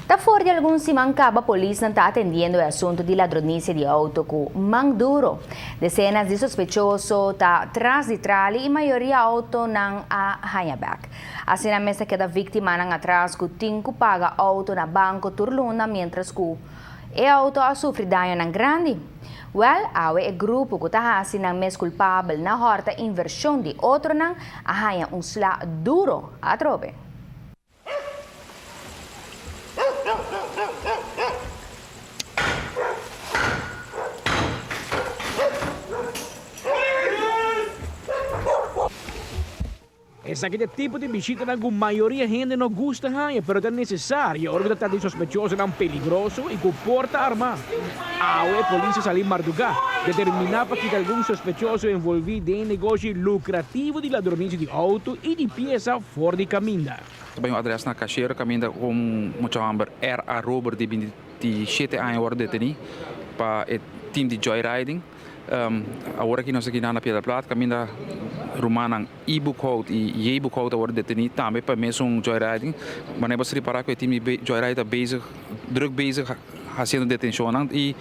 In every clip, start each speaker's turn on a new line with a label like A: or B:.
A: Ta for di algun siman caba polisnan ta atendiendo e asunto di ladronicia di auto cu man duro. Decenas di sospechoso ta tras di trali y mayoria autonan a haña bek. Asina mes ta keda victimanan atras cu tin cu paga auto na banco tur luna mientras cu e auto a sufri dañonan grandi. Wel, awe e grupo cu ta haci nan mes culpabel na horta inversion di otronan a haña un sla duro atrobe.
B: Esaki ta e tipo di bishitanan ku mayoria hende no gusta haña, pero ta nesesario ora ku ta trata di sospechosonan peligroso i ku por ta armá. Awe polis a sali mardugá, determiná pa kita algun sospechoso envolví den e negoshi lukrativo di ladronisia di outo i di piesa for di kaminda.
C: Ta bai un adres na Cashero kaminda un mucha hòmber RA. Robert di 27 aña wòrdu detení pa e team di joyriding. Awor aki nos ta kina na Piedra Plat kaminda rumannan I. Boekhout i J. Boekhout a wòrdu detení tambe pa e mesun joyriding. Manera bo sa ripará ku e team di joyriding ta bezig, druk bezig hasiendo detenshonnan i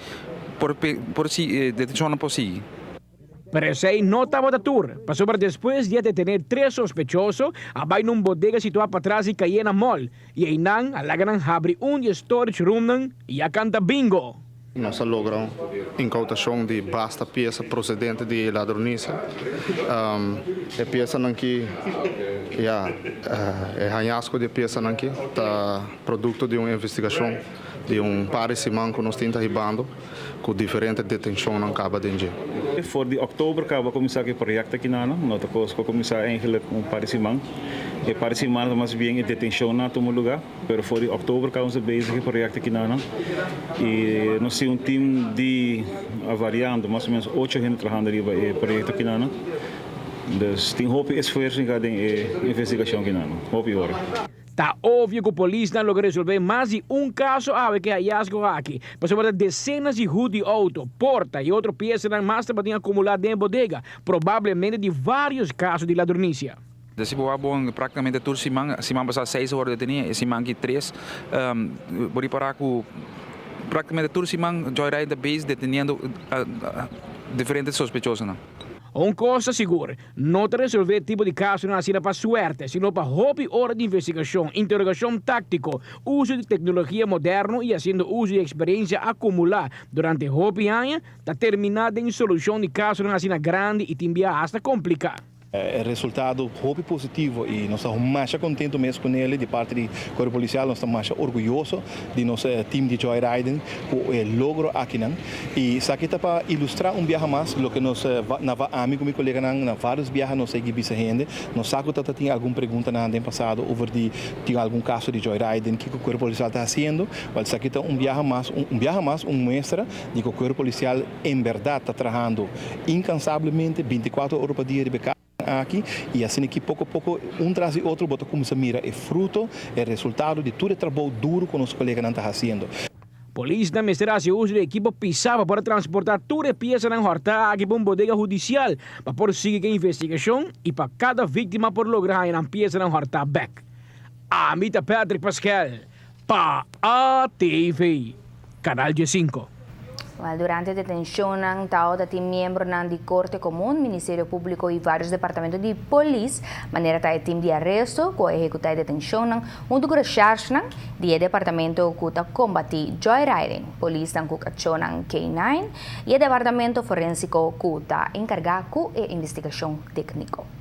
C: por por si detenshonnan por sigui.
B: Pero esei no tabata tur, pasobra despues di a detené tres sospechoso, a bai na un bodega situá patras di Cayena Mall i einan a laga nan habri un di e storage roomnan i a kanta bingo.
D: Nos a logra un incautacion di basta pieza procedente di ladronisia. E piezanan ki, ya, e hañasgo di e piezanan ki ta producto di un investigacion di un par di siman cu nos tin ta hibando cu diferente detencionnan caba den dje.
E: For di oktober caba cuminsa cu e proyecto aki nan, no ta cos cu a cuminsa eigenlijk un par di siman. E par di siman ta mas bien e detencionnan a tuma lugar. Pero for di oktober kaba nos ta bezig e proyekto akinan i nos tin un team di variando mas o menos ocho hende trahando riba e proyekto akinan. Dus tin hopi esfuerso hinká den e investigashon akinan, hopi ora.
B: Ta obvio ku polisnan logra resolvé mas di un kaso awe ku e hayasgo aki, pasobra ta desenas di hut di outo, porta i otro piesanan mas tabatin akumulá den e bodega, probablemente di vários kaso di ladronisia.
C: Desi bo wak bon praktikamente tur siman, siman pasá seis a wòrdu detení, e siman aki tres. Bo ripará ku praktikamente tur siman Joyride ta bezig deteniendo diferente sospechosonan.
B: Un kos ta sigur, no ta resolvé tipo di kasonan asina pa suerte, sino pa hopi ora di investigashon, interogashon táktiko, uso di teknologia moderno i hasiendo uso di eksperensia akumulá durante hopi aña, ta terminá den solushon di kasonan asina grandi i tin bia asta kompliká.
F: E resultado hopi positivo y nos ta masha contento mes cu nele di parti di Cuerpo Policial. Nos ta masha orguyoso di nos team di Joy Riding cu e logro akinan. Y esaki ta pa ilustra un biaha mas loke nos na ami cu mi coleganan na varios biaha nos a yegi bisa hende. Nos sa cu ta tin algun preguntanan den pasado over di tin algun caso di Joy Riding, kico Cuerpo Policial ta haciendo. Wel esaki ta un biaha mas un biaha mas un muestra di cu Cuerpo Policial en berdad ta trahando incansablemente binticuatro ora pa dia riba e casonan aki y asina ki poco poco un tras di otro bo ta cuminsa mira e fruto, e resultado di tur e trabou duro cu nos coleganan ta haciendo.
B: Polisnan mester haci uso di ekipo pisa pa por a transporta tur e piesanan horta aki pa un bodega hudicial pa por sigui cu e investigacion y pa cada victima por logra haña nan piesanan horta bek. Ami ta Patrick Paskel Pa ATV, Canal diesinco.
A: Wel, durante detencionnan tawata tin miembronan di Corte Comun, Ministerio Publico y varios departamento di polis, manera ta e team di aresto cu a ehecuta e detencionnan hunto cu recherchenan di e departamento cu ta combati joyriding, polisnan cu cachonan K-nine y e departamento forensico cu ta encarga cu e investigacion tecnico.